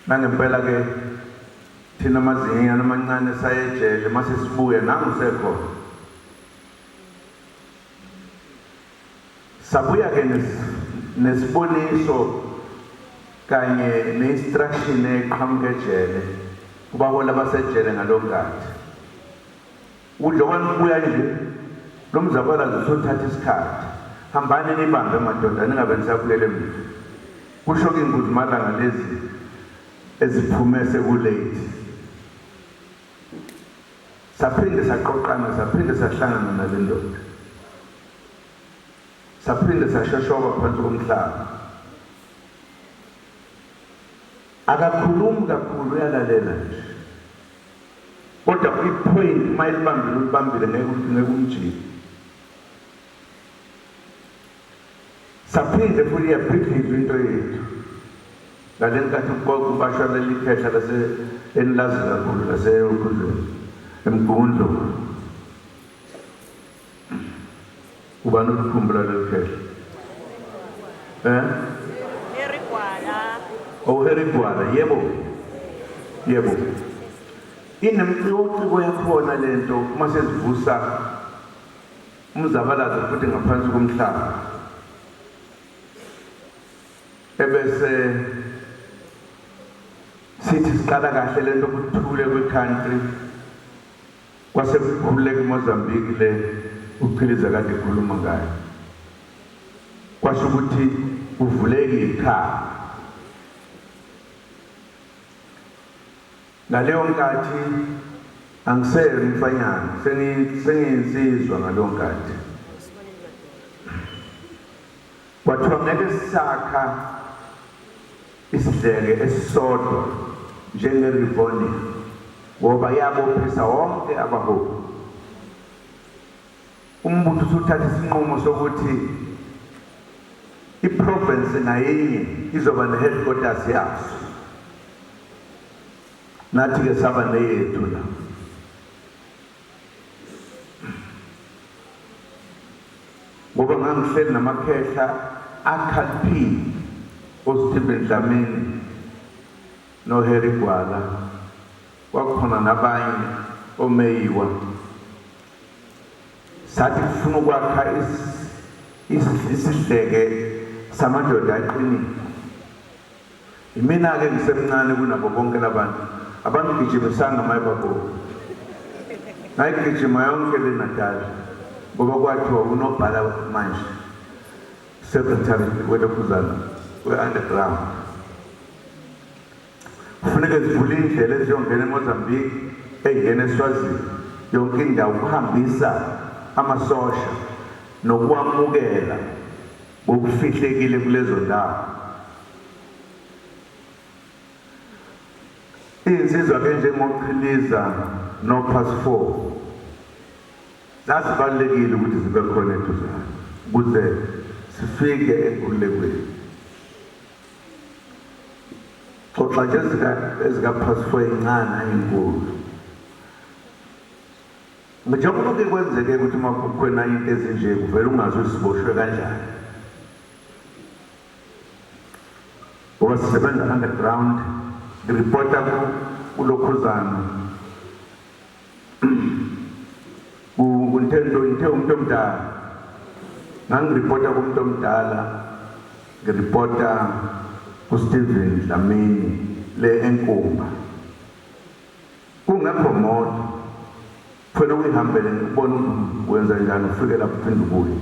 Nangempela ke thina amazinyane amancane saye ejele mase sibuya nangu sekhona. Sabuya ke nesiboniso kanye ne-instruction eqhamuka ejele kubaholi abasejele ngaleyo nkathi. Njengoba nibuya nje, lo mzabalazo usuthatha isikhathi. Hambani nibambe madoda, ningabe nisabuyela emuva. Kusho-ke inguzimalanga lezi eziphume seku-late. Saphinde saqoqana, saphinde sahlangana nale ndoda. Saphinde sashoshoba phansi komhlaba. Akakhulumi kakhulu, uyalalela nje. Kodwa i-point uma elibambile ulibambile ngeke ngeke umjike. Saphinde futhi yabhidlizwa into yethu. Ngale nkathi kubashwa leli khehla lase enilazi kakhulu laseyokhuzweni eMgungundlovu. Ubani olikhumbula leli khehla? Eh? Harry Gwala. Oh Harry Gwala, yebo. Yebo. Inemcikociko yakhona lento uma sezivusa umzabalazo futhi ngaphansi komhlaba. Ebese sithi siqala kahle lento kuthule kwi-country Kwase kukhululeka iMozambique le uChiliza kade ekhuluma ngayo. Kwasho ukuthi kuvuleke ikhala. Ngaleyo nkathi angiseyena umfanyana, sengiyinsizwa ngaleyo nkathi. Kwathiwa ngeke sisakha isidleke esisodwa njengeRivonia ngoba yabophisa wonke abaholi. Umbutho usuthatha isinqumo sokuthi iprovince ngayinye izoba ne-headquarters yaso. Nathi-ke saba neyethu la. Ngoba ngangihleli namakhehla akhaliphile oStephen Dlamini noHarry Gwala, kwakukhona nabanye oMeyiwa. Sathi kufuna ukwakha isidleke samadoda aqinile. Yimina-ke ngisemncane kunabo bonke labantu. Abangigijimisanga mayibabo. Ngayigijima yonke le Natal ngoba kwathiwa unobhala manje secretary welokhuzana we-underground. Kufuneka zivule indlela eziyongena eMozambique, ey'ngena eSwazini, yonke indawo ukuhambisa amasosha nokuwamukela ngokufihlekile kulezo ndawo. Iy'nsizwa ke njengoChiliza noPass 4 zazibalulekile ukuthi zibe khona eduzane ukuze sifike enkululekweni. Xoxa nje ezika-Pass 4 incane ayinkulu. Njengoba kuke kwenzeke ukuthi uma kukhona into ezinje kuvele ungazi ukuthi siboshwe kanjani. Ngoba sisebenza underground, ngiripota kulokhuzana. Ngithe ngithe umuntu omdala. Ngangiripota kumuntu omdala, ngiripota kuSteven Dlamini le eNkumba. Kungekho moto, kufanele uyihambele ngikubone ukuthi wenza njani ufike lapho uphinde ubuye.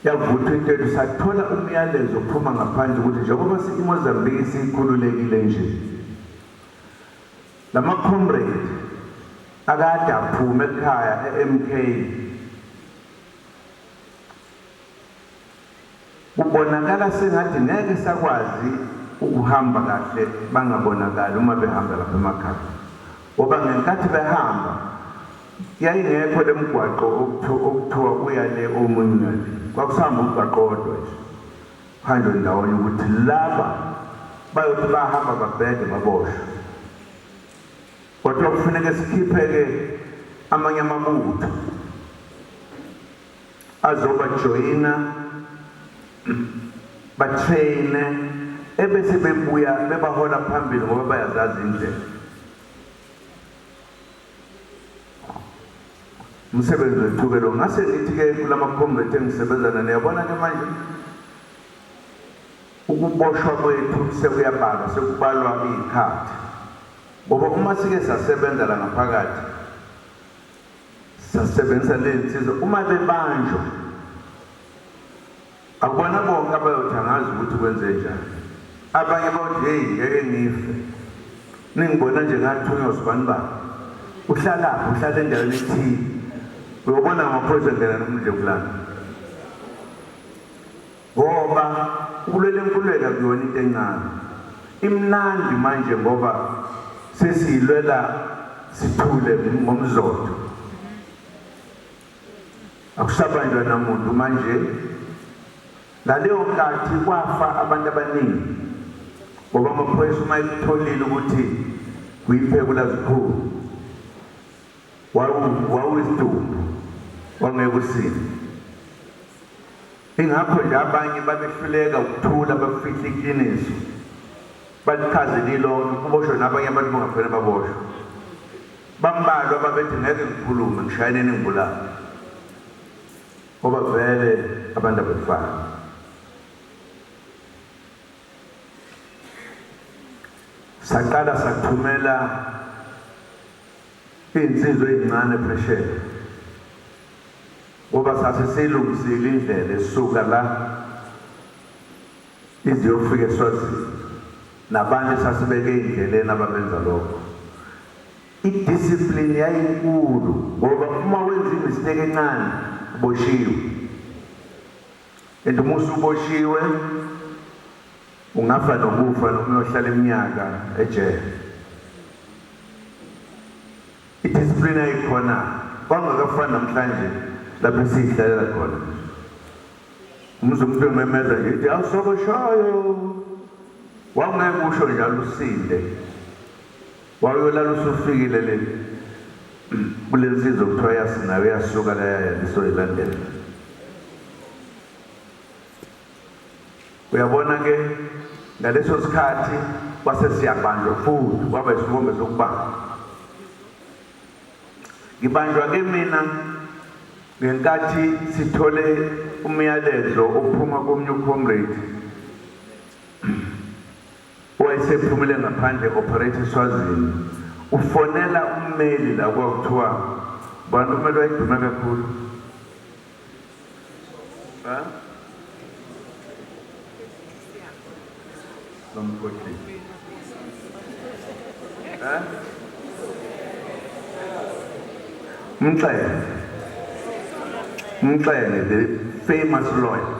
Yavutha into yethu sathola umyalezo ophuma ngaphandle ukuthi njengoba iMozambique siyikhululekile nje lama comrade akade aphume ekhaya e-MK Kubonakala sengathi ngeke sakwazi ukuhamba kahle bangabonakali uma behamba lapha emakhaya ngoba ngenkathi behamba yayingekho le mgwaqo okuthiwa uya le omunye uya le, kwakusahamba umgwaqo owodwa nje kuhanjwe ndawonye ukuthi laba bayothi bahamba babhede baboshwe. Kodwa kufuneke sikhiphe-ke amanye amabutho azobajoyina batraine Ebese bebuya bebahola phambili ngoba bayazazi indlela. Umsebenzi wethu-ke lo. Ngase ngithi-ke kulama-comrade engisebenza nayo, niyabona-ke manje ukuboshwa kwethu sekuyabalwa, sekubalwa iy'khathi. Ngoba uma sike sasebenza la ngaphakathi, sasebenzisa ley'nsizwa, uma bebanjwa, akubona bonke abayothi angazi ukuthi kwenzenjani. Abanye bayothi, hheyi, ngeke ngife. Ningibona nje ngathunywa usibanibani. Uhlalaphi? Uhlala endaweni ethile. Uyobona ngamaphoyisa engena nomdlekulana. Ngoba ukulwela inkululeko akuyona into encane. Imnandi manje ngoba sesiyilwela sithule ngomzotho. Akusabanjwa namuntu manje. Ngaleyo nkathi kwafa abantu abaningi ngoba amaphoyisa uma ekutholile ukuthi kuyiphekula zikhulu wawuyisidumbu wangeke usinde. Ingakho nje abanye babehluleka ukuthula bafihle iqiniso balichaze lilonke kuboshwe nabanye abantu bangafanele baboshwe. Bambalwa ababethi ngeke ngikhulume ngishayene ningibulale ngoba vele abantu abefani. Saqala sathumela iy'nsizwa ey'ncane phesheya ngoba sase siyilungisile indlela esuka la ize iyofika eSwazini nabantu esasibeke ey'ndleleni ababenza lokho. I-discipline yayinkulu ngoba uma wenza i-mistake encane uboshiwe and uma usuboshiwe ungafa nokufa noma uyohlala iminyaka ejele. I-discipline yayikhona kwangakafani namhlanje lapho esiyihlalela khona. Umuzwa umuntu ememeza nje ethi awusoboshayo. Wawungeke usho njalo usinde. Wawuyolala usufikile le kule nsizwa kuthiwa yasinayo yasuka la yalisoyilandela. Uyabona ke ngaleso sikhathi kwase siyabanjwa futhi kwaba isiwombe sokubanjwa. Ngibanjwa ke mina ngenkathi sithole umyalezo ophuma komunye ucomrade owayesephumile ngaphandle operate eSwazini ufonela ummeli la kwakuthiwa bantu ummeli wayedume kakhulu ha Bamkhohlile ha Mxele Mxele the famous lawyer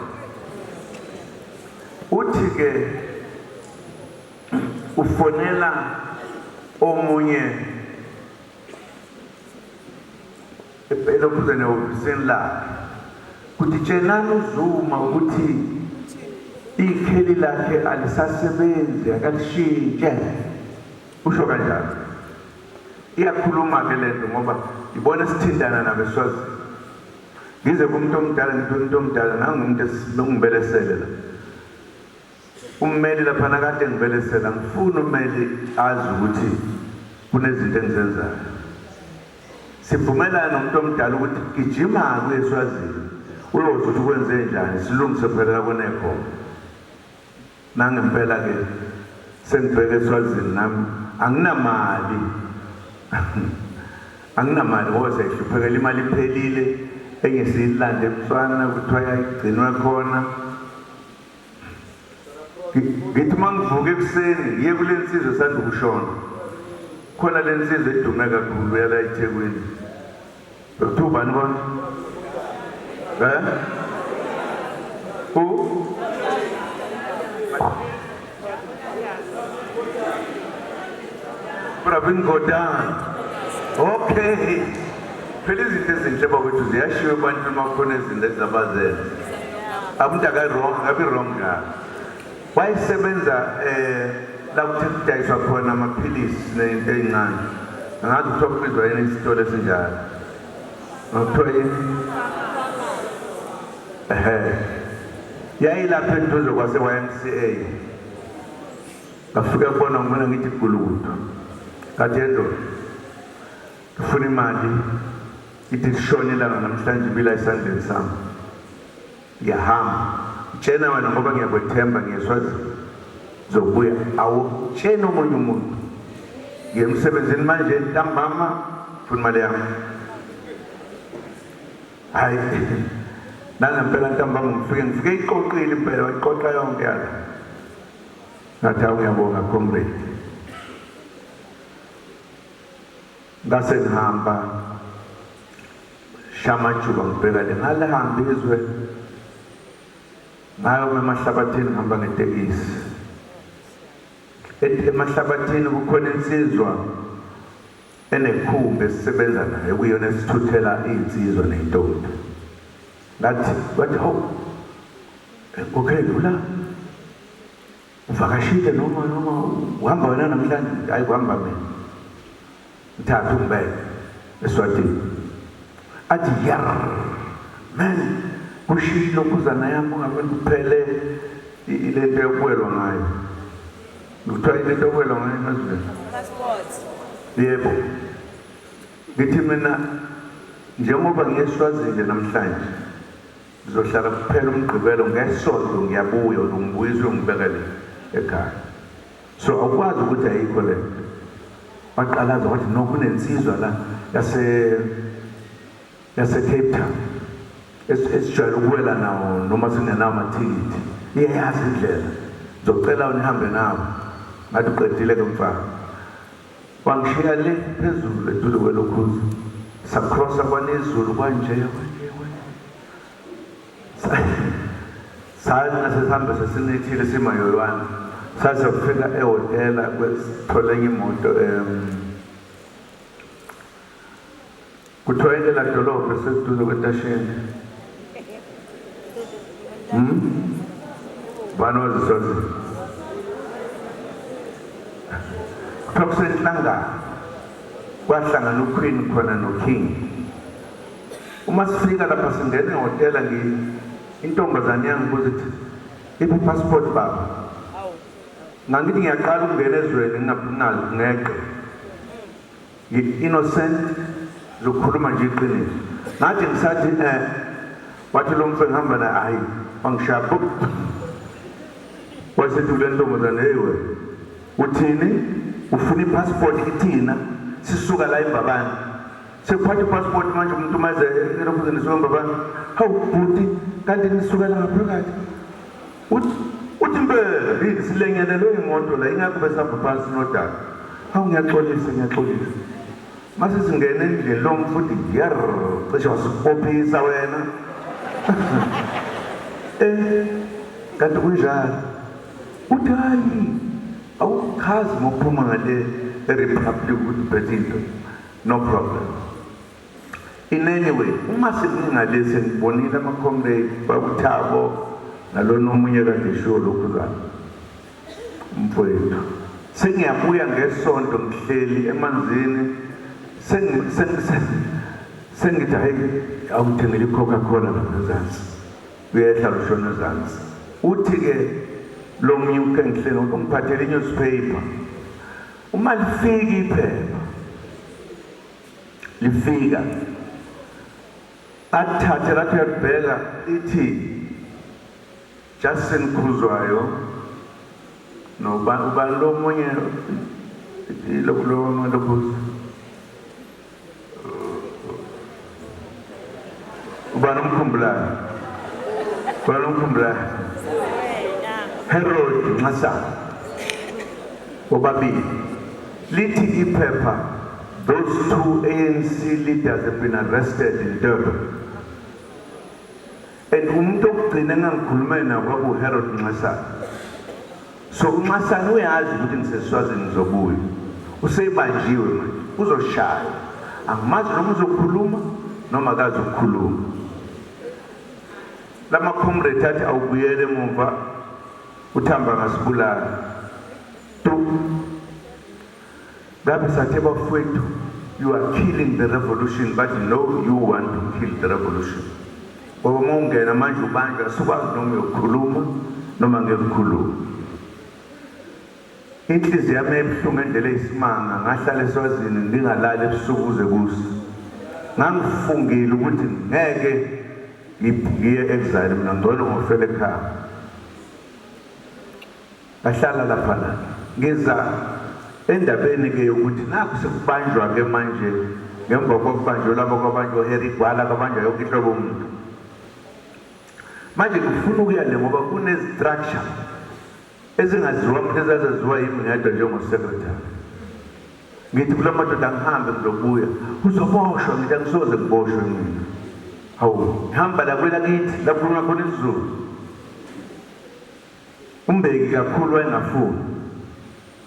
uthi ke ufonela omunye elokhuzeni ehhovisini lakhe kuthi tshenani uZuma ukuthi ikheli lakhe alisasebenzi akalishintshe usho kanjalo iyakhuluma ke lento ngoba ibona sithintana nabeswazini ngize kumuntu omdala ngithi umuntu omdala nangumuntu esingibelesele la Ummeli laphana kade ngibelesela ngifuna ummeli azi ukuthi kunezinto engizenzayo. Sivumelana nomuntu omdala ukuthi gijima kuye eSwazini uyozwa ukuthi kwenze njani silungise phela la kunekhona. Nangempela ke sengibheke eSwazini nami anginamali. Anginamali ngoba siyayihluphekela imali iphelile enye siyilande eBotswana kuthiwa yayigcinwe khona. Ngithi uma ngivuka ekuseni ngiye kule nsizwa esanda ukushona. Khona le nsizwa edume kakhulu yala eThekwini. Bekuthiwa ubani konje? Eh? U? Pravin Gordhan. Okay. Phela izinto ezinhle bakwethu ziyashiwo ebantwini uma kukhona izinto ezabazenza. Umuntu aka-wrong, akabi wrong njalo. Wayesebenza eh la kuthi kudayiswa khona amaphilisi nento ey'ncane. Angazi kuthiwa kubizwa yini isitolo esinjalo. Ngakuthiwa yini? Ehhe. Yayilapha eduze kwase-YMCA. Ngafika kubona ngibona ngithi gulukudu. Ngathi endoda ngifuna imali ithi lishone ilanga namhlanje ibila esandleni sami. Ngiyahamba. Tshena wena ngoba ngiyakwethemba ngiyeswazini. Ngizobuya awutsheni omunye umuntu. Ngiye emsebenzini manje ntambama ngifuna imali yami. Hayi nangempela ntambama ngifike ngifike iqoqile impela wayiqoqa yonke yala. Ngathi awu ngiyabonga comrade. Ngase ngihamba shamajuba ngibheka le ngalihamba izwe ngayo emahlabathini ngihamba ngetekisi. Emahlabathini kukhona insizwa enekhumbi esisebenza nayo kuyona esithuthela iy'nsizwa ney'ntombi. Ngathi bathi hawu okay lula uvakashile noma noma uhamba wena namhlanje hayi kuhamba mina ngithathe ungibeke eswatini athi yar man kushilo khuzana yami ungabe kuphele ilento yokuwelwa ngayo kuthiwa ilento yokuwelwa ngayo emazweni Passport. Yebo ngithi mina njengoba ngiyeswazini namhlanje ngizohlala kuphela umgqibelo ngesonto ngiyabuya uzongibuyisa uyongibekele ekhaya so awukwazi ukuthi ayikho le nto waqalaza wathi no kunensizwa la yase yase Cape Town esijwayele ukuwela nawo noma singenawo amathikithi iyayazi indlela ngizocela unihambe nawo ngathi uqedile ke mfana wangishiya le phezulu eduze kwelokhuza sacrossa kwanezulu kwanje kwanje kwanje sathi nasesihambe sesinethile simayoywana saze kufika ehhotela kwesithole enye imoto kuthiwa elela dolobha eseduze kwentasheni bani waziswazini kuthiwa kusenhlangano kwahlangana uqueen khona noking uma sifika lapha singena ehhotela intombazane yangibuza ithi iphi passport baba ngangithi ngiyaqala ukungena ezweni ngingazi ngeqe ngi-innocent ngizokhuluma nje iqiniso ngathi ngisathi um wathi lo mfo engihamba naye hhayi wangishaya bu wasethi kule ntombazane heyi wena uthini ufuna ipassport kithina sisuka la embabane sekuphatha ipassport manje umuntu maze elokhu nisuka embabane hawu bhuti kanti nisuka la ngaphakathi uthi uthi impela yini silengelelwe imoto la ingakho besihamba phansi nodaka hawu ngiyaxolisa ngiyaxolisa mase singena endlini lo mfundi yer cishe wasibophisa wena eh kanti kunjalo uthi hayi awuchazi ngokuphuma ngale erepublic ukuthi uphethe into no problem in any way uma sekungale sengibonile ama-comrade bakuthabo nalona omunye kade eshiwo lokhu kani mfowethu sengiyabuya ngesonto ngihleli emanzini sengithi hayi awungithengele i-coca-cola lapha ezansi uyehla lushona ezansi uthi-ke lo munye uke ngihleli ungiphathele i-newspaper uma lifika iphepha lifika athathe lathi uyalibheka lithi Justin Khuzwayo noba ubani lo munye lo lokhu ubani umkhumbulayo ubani umkhumbulayo Herod Nxasana bobabili lithi iphepha those two ANC leaders have been arrested in Durban and umuntu okugcina engangikhulume naye kwakuHarold Nxasana so uNxasana uyazi ukuthi ngiseswazini ngizobuya usebanjiwe manje uzoshaya angimazi noma uzokhuluma noma akazi ukukhuluma lama comrade athi awubuyele emuva uthamba ngasibulala tu Ngabe sathe bafowethu you are killing the revolution but no you want to kill the revolution ngoba uma ungena manje ubanjwa sukwazi noma uyokhuluma noma ngeke ukhulume. Inhliziyo yami ebuhlungu endlela eyisimanga, ngahlala eSwazini ngingalali ebusuku kuze kuse. Ngangifungile ukuthi ngeke ngiye exile mina ngcono ngofela ekhaya. Ngahlala laphana. Ngiza endabeni ke yokuthi nakhu sekubanjwa ke manje ngemva kokubanjwa labo kwabanjwa uHarry Gwala kwabanjwa yonke inhlobo yomuntu. Manje ngifuna ukuya le ngoba kunezistructure ezingaziwa umuntu ezazaziwa yimi ngedwa njengo-secretary. Ngithi kula madoda angihambe ngizobuya. Uzoboshwa ngithi angisoze ngiboshwe mina. Hawu, ngihamba la kwelakithi la kukhulunywa khona isiZulu. UMbeki kakhulu wayengafuni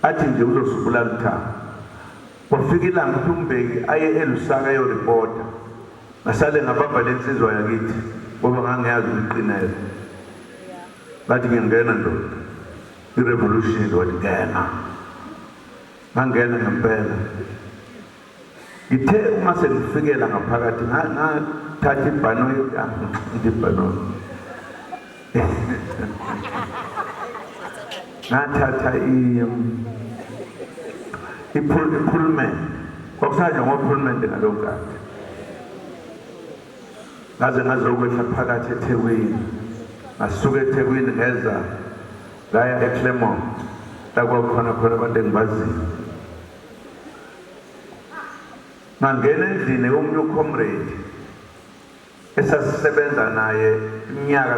athi nje uzosubulala uThabo. Kwafika ilanga ukuthi uMbeki aye eLusaka eyoripota. Ngasale ngabamba le nsizwa yakithi ngoba ngangiyazi ukuthi iqinele. Ngathi ngiyangena ndoda. I-revolution wathi ngena. Ngangena ngempela. Ngithe uma sengifikela ngaphakathi ngathatha ibhanoyi, ah, ngithi ibhanoyi. Ngathatha i-pullman. Kwakusanje ngo-pullman ngaleyo nkathi. Ngaze ngazokwehla phakathi eThekwini. Ngasuka eThekwini ngeza ngaya eClermont la kwakukhona khona abantu engibaziyo. Ngangena endlini yomunye ucomrade esasisebenza naye iminyaka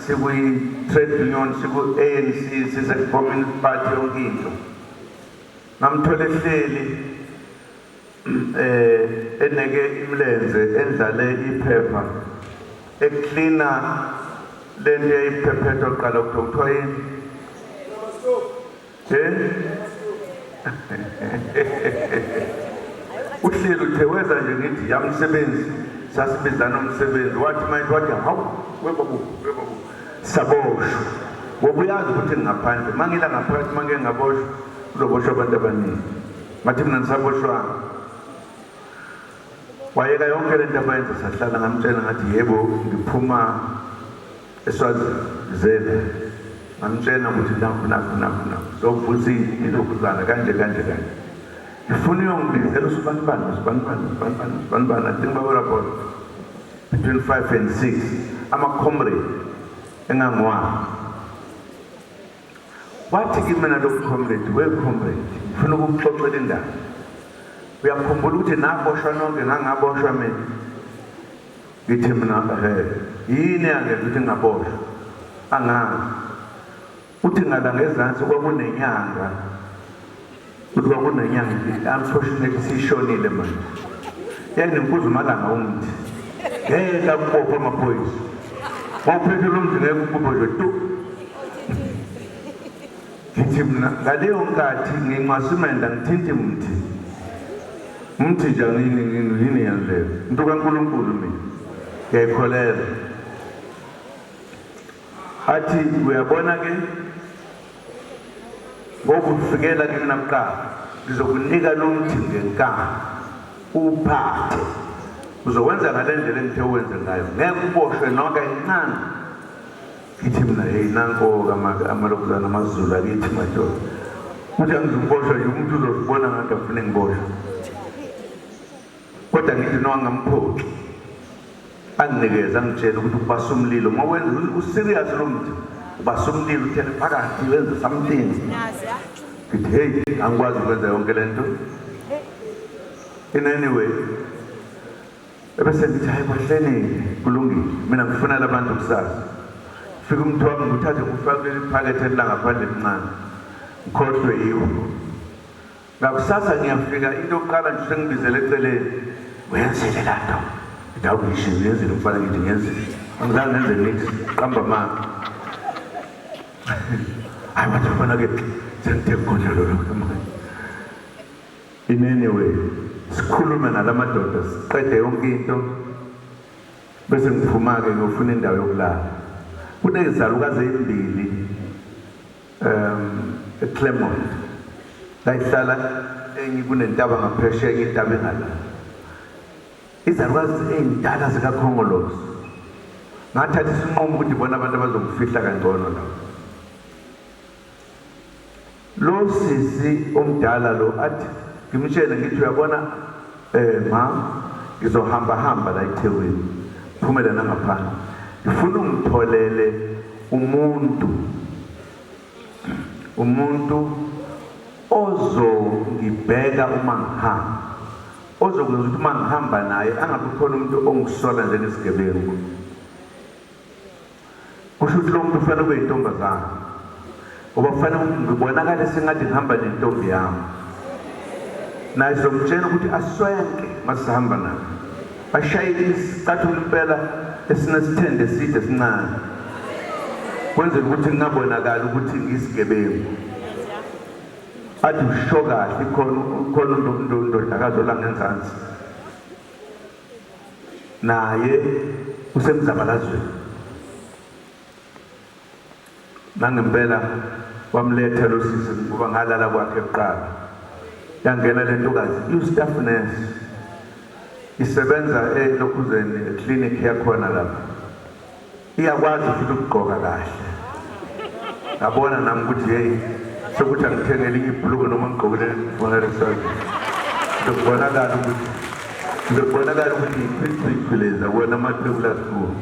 sikwi-trade union, siku-ANC, sise-Communist Party, yonke into. Ngamthola ehleli eneke imilenze endlale iphepha eklina lento yayiphephethwa kuqala kuthiwa kuthiwa yini? Eh? Uhleli uthe weza nje ngithi yamsebenzi sasibizana umsebenzi wathi manje wathi hawu webabu webabu saboshwa ngoba uyazi ukuthi ngingaphandle mangila ngaphakathi mangike ngaboshwa kuzoboshwa abantu abaningi ngathi mina ngisaboshwanga wayeka yonke lento abayenza sahlala ngamtshela ngathi yebo ngiphuma eSwazini ngamtshela ukuthi nakhu nakhu nakhu nakhu zovusa ilokhuzana kanje kanje kanje ngifuna uyongibizela usibanibani usibanibani usibanibani usibanibani I think babela about between 5 and 6 ama-comrade engangiwazi wathi kimina lo comrade we comrade ngifuna ukukuxoxela indaba uyakhumbula ukuthi naboshwa nonke ngangaboshwa mina Ngithi mina he yini yangenza ukuthi ngingaboshwa angazi. Uthi ngala ngezansi kwakunenyanga uthi kwakunenyanga unfortunately sishonile manje yayinempuzumalanga umthi ngeke akubophe amaphoyisa wawuphethe lo mthi ngeke ukubophe nje tu Ngithi mina ngaleyo nkathi nginqwasimenda ngithinti mthi. Mthi nje ngini ngini yini yaleyo. Into kaNkulunkulu mina. Ngiyayikholelwa. Athi uyabona ke ngokufikela kimi kuqala ngizokunika lo mthi ngenkani uphathe uzokwenza ngale ndlela engithe uwenze ngayo ngeke uboshwe noke kancane Ngithi mina hey nanko-ke amalokuzana amaZulu akithi madoda. Uthi angizukuboshwa nje umuntu uzozibona ngathi afune ngiboshwe. Kodwa ngithi no angamphoxi. Anginikeze angitshele ukuthi ubasa umlilo uma wenza userious lo muntu ubasa umlilo uthele phakathi wenze something. Ngithi hey angikwazi ukwenza yonke lento. In any way Ebese ngithi hayi kwahleni kulungile mina ngifuna labantu kusasa. Fika umuntu wami ngithathe ngifake kuleli phakethe elilangaphandle elincane. Ngikhohlwe yiwo. Ngakusasa ngiyafika into yokuqala nje sengibizele eceleni. Uyenzile la nto. Ngithi awu ngisho ngiyenzile mfana ngithi ngiyenzile. Angizange ngenze nix qamba amanga. Hayi wathi mfana ke sengithe ngikhona lolo manje. In any way, sikhulume nalamadoda siqede yonke into bese ngiphuma-ke ngiyofuna indawo yokulala. Kunezalukazi ezimbili eClermont la ihlala enye kunentaba ngaphesheya enye intaba engala. Izalukazi ey'ndala zikaKhongolose. Ngathatha isinqumo ukuthi ibona abantu abazongifihla kangcono la. Lo sisi omdala lo athi ngimtshele ngithi uyabona ma ngizohamba hamba la eThekwini phumele nangaphandle ngifuna ungitholele umuntu ozongibheka uma ngihamba, ozokwenza ukuthi uma ngihamba naye angabi khona umuntu ongisola njengesigebengu. Kusho ukuthi lo muntu ufanele ube yintombazane, ngoba kufanele ngibonakale sengathi ngihamba nentombi yami. Naye sizomtshela ukuthi aswenke masihamba naye, ashaye isicathulo impela esinesithende eside esincane, kwenzela ukuthi ngingabonakali ukuthi ngiyisigebengu. Athi usho kahle, khona khona undodakazi olangenzansi naye usemzabalazweni. Nangempela wamletha lo sisi ngoba ngalala kwakhe kuqala. Yangena le ntokazi iwu-staff nurse, isebenza elokhuzeni eclinic yakhona lapha, iyakwazi futhi ukugqoka kahle. Ngabona nami ukuthi hey, sekuthi angithenge elinye ibhuluko noma ngigqokele ngifuna lesazi, ngizobonakala ukuthi iqhiqhiqhi lezi akuwona amathebula asikhulu.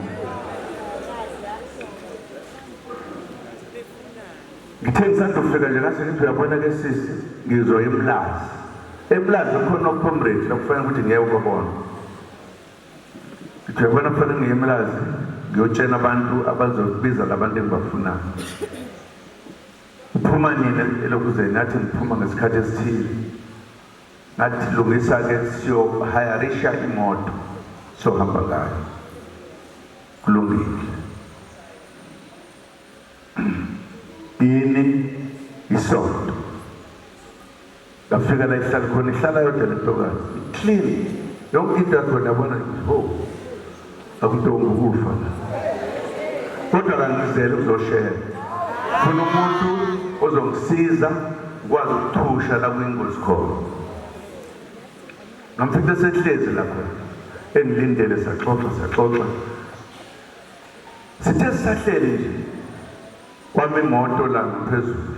Ngithe ngisandufika nje ngase ngithi uyabona ke sisi, ngizoya eMlazi. EMlazi khona ocomrade la kufanele ukuthi ngiye ukubona. Ngithi uyabona kufanele ngiye eMlazi ngiyotshela abantu abazobiza labantu engibafunayo. Uphuma nini elokuzeni? Ngathi ngiphuma ngesikhathi esithile. Ngathi lungisa-ke siyohayarisha imoto sohamba ngayo. Kulungile. Yini isonto. Ngafika la ihlala khona, ihlala yodwa le ntokazi. Clean. Yonke into yakhona yabona nje, oh. Akuntombi ukufa la. Kodwa kangizele ukuzoshela. Funa umuntu ozongisiza ngikwazi ukuthusha la kuyingozi khona. Ngamfica sehlezi la khona. Engilindele saxoxa saxoxa. Sithe sisahleli nje kwami imoto la phezulu.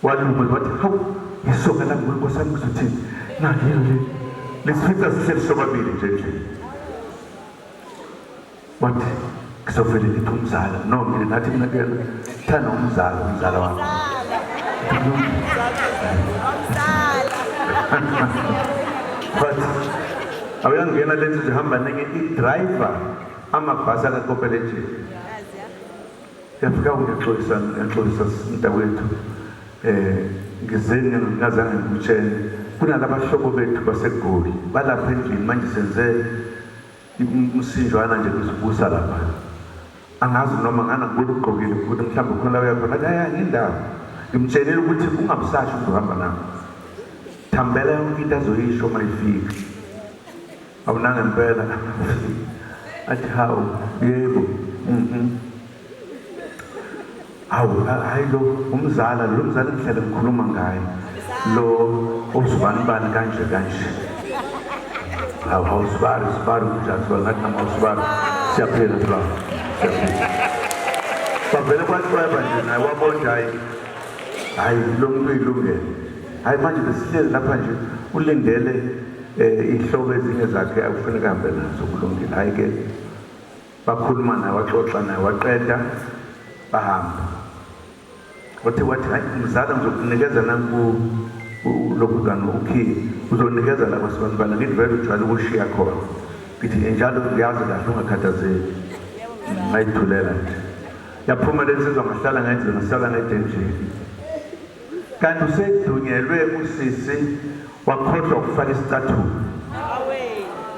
Waluma wathi hawu isoka lami nkosi yami ngizothini? Nali yilo leli. Lisifica sihleli sobabili nje endlini. Wathi ngizovele ngithi umzala. No mina nathi mina kuyena thanda umzala, umzala wami. But awuyangena lento zihamba nenye i-driver amabhasi akakopelejeni. Yafika ngiyaxolisa, ngiyaxolisa mntakwethu. Ngize ngingazange ngikutshele. Kunalabahlobo bethu baseGoli balapha endlini manje senze umsinjwana nje kuzibusa lapha. Angazi noma ngana ngibona ugqokile ukuthi mhlawumbe khona la uyakhona. Athi hayi angindawo. Ngimtshelile ukuthi ungabusashi ukuthi uhamba nami. Thambela yonke into azoyisho uma ifika. Awunangempela. Athi hawu yebo. Hawu hayi lo umzala lo mzala ngihlale ngikhuluma ngaye. Lo usibani bani kanje kanje. Hawu hawu sibari sibari kunjani sibari ngathi nama usibari siyaphila sibari. Siyaphila. Bavele kwacweba nje naye wabona hayi hayi lo muntu uyilungele. Hayi manje besihlezi lapha nje ulindele iy'hlobo ezinye zakhe akufuneka ahambe nazo kulungile. Hhayi ke bakhuluma naye waxoxa naye waqeda bahamba. Wathi wathi hayi mzala ngizokunikeza nanku lokhuzana ukhiye uzonikeza la kwasibantwana ngithi vele ujwayele ukushiya khona. Ngithi njalo ngiyazi kahle ungakhathazeki. Ngayithulela nje. Yaphuma le nsizwa ngahlala ngendlu ngasala ngedwa endlini. Kanti usedunyelwe usisi wakhohlwa ukufaka isicathulo.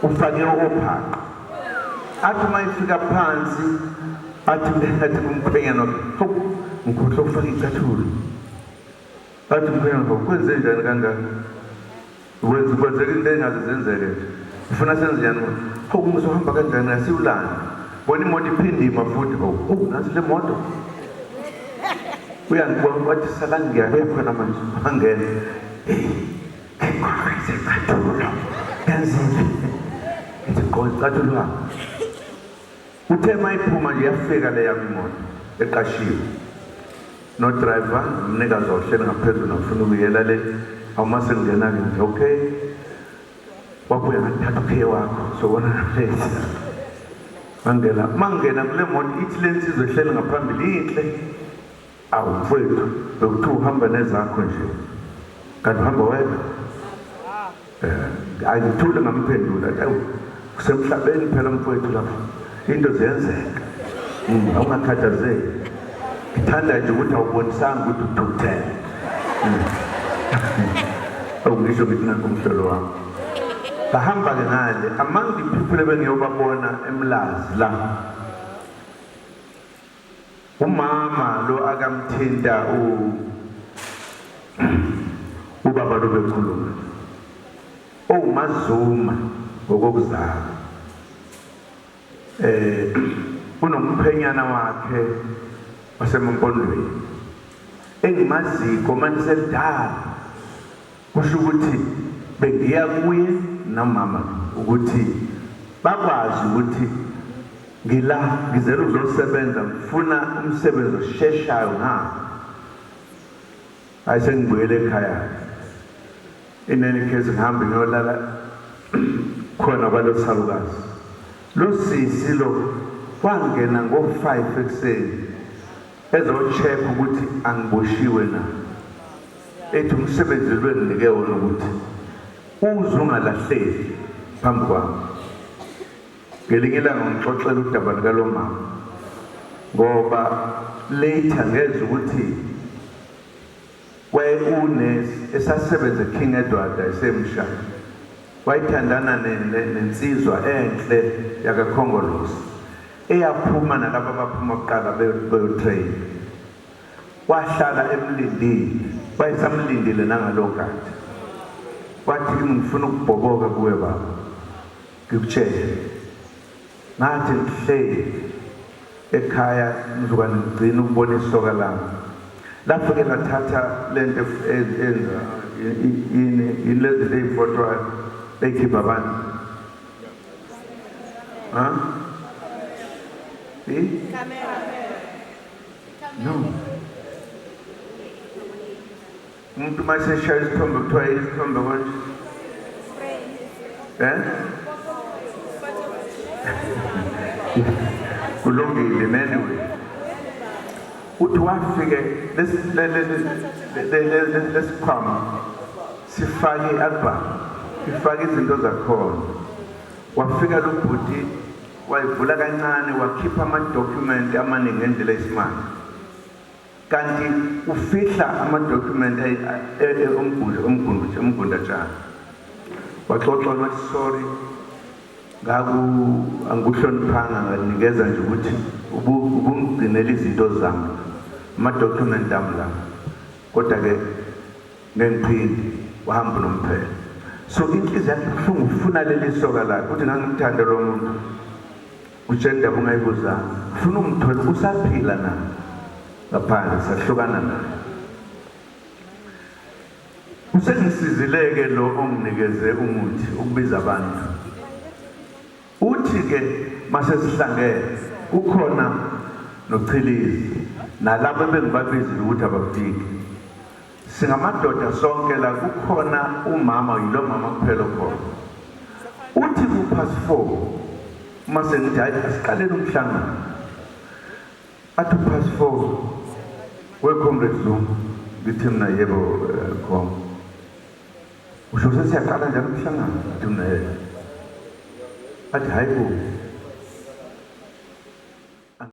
Ufake ophaqa. Athi uma ifika phansi athi athi kumkhwenyana wakhe, hawu ngikhohlwa ukufaka icathulo. Athi umkhwenyana wakhe kwenze njani kangaka? Wenza kwenzeka into engaze zenzeke nje. Ufuna senze njani? Hawu ngizohamba kanjani asiwulanda. Bona imoto iphindima futhi hawu oh nansi le moto. Uyangibona wathi sala ngiyakuya khona manje wangena. Hey, ngikhohlwa isicathulo. Ngenzile. Ngithi gqoka isicathulo wakho. Uthe mayiphuma nje yafika le yami imoto eqashiwe. No-driver, umnikazi wawuhleli ngaphezulu, nafuna ukuyela le. Awuma sengingena-ke nje, okay. Wabuya ngathatha ukhiye wakho, sobona late. Mangena, mangena kule moto, ithi le nsizwa ehleli ngaphambili inhle. Awu mfowethu, bekuthiwa uhamba nezakho nje. Kanti uhamba wedwa? Eh, angithule ngamphendula. Awu, kusemhlabeni phela mfowethu lapha. Into ziyenzeka. Awungakhathazeki. Ngithanda nje ukuthi awubonisanga ukuthi uthukuthele. Awu ngisho ngithi nanku umhlolo wami. Ngahamba-ke ngale, among the people ebengiyobabona eMlazi la. Umama lo akamthinta u ubaba lo bekhuluma. OwuMaZuma ngokokuzalwa. Eh unomkhwenyana wakhe waseMampondweni engimaziko manje selidala, kusho ukuthi bengiya kuye nomama ukuthi bakwazi ukuthi ngila ngizela ukuzosebenza, ngifuna umsebenzi osheshayo. Nga hayi, sengibuyele ekhaya. In any case, ngihambe ngiyolala khona kwalo salukazi. Lo sisi lo wangena ngo-5 ekuseni ezo-check ukuthi angiboshiwe na, ethi umsebenzi lo enginike wona ukuthi uze ungalahleki phambi kwami. Ngelinye ilanga ngixoxela udaba likalo mama, ngoba later ngezwa ukuthi waye-unesi esasebenza eKing Edward esemsha, wayethandana nensizwa enhle yakaKhongolose eyaphuma nalabo abaphuma kuqala beyo-train. Wahlala emlindile, wayesamlindile nangalo nkathi. Wathi kimi, "Ngifuna ukubhoboka kuwe baba, ngikutshele." Ngathi ngihleli ekhaya mzukwane ngigcina ukubona isoka lami, lafike lathatha lento enza yini yini, lezi zinto ey'fotwayo ey'khipha abantu, ha? No, umuntu uma eseshaya isithombe kuthiwa isithombe konje, eh, kulungile. Anyway, uthi wafike lesikhwama sifake i-album, ifake izinto zakhona. Wafika lo bhuti wayivula kancane, wakhipha amadokhumenti amaningi ngendlela eyisimanga, kanti ufihla amadokhumenti omgundatshana. Waxoxa wathi, "Sorry, ngaku angikuhloniphanga, nganikeza nje ukuthi ubungigcinela izinto zami, amadokhumenti ami la, kodwa-ke ngengiphinde." Wahamba unomphela. So inhliziyo yakhe ibuhlungu, ufuna leli soka lakhe. Uthi, "Ngangimthanda lo muntu." Utshela indaba ungayibuzanga, ufuna ungithola usaphila na ngaphandle, sahlukana naye. Usengisizile-ke lo onginikeze umuthi ukubiza abantu. Uthi-ke mase sihlangene, kukhona noChilizi nalabo ebengibabizile ukuthi abafiki, singamadoda sonke la, kukhona umama, yilo mama kuphela okhona. Uthi ku-past 4, uma sengithi hayi, asiqaleni umhlangano, athi u-past 4, "We comrade Zungu." Ngithi mina, "Yebo, khom." "Usho sesiyaqala njalo umhlangano?" Athi mina, "Yebo." Athi, "Hayi bo."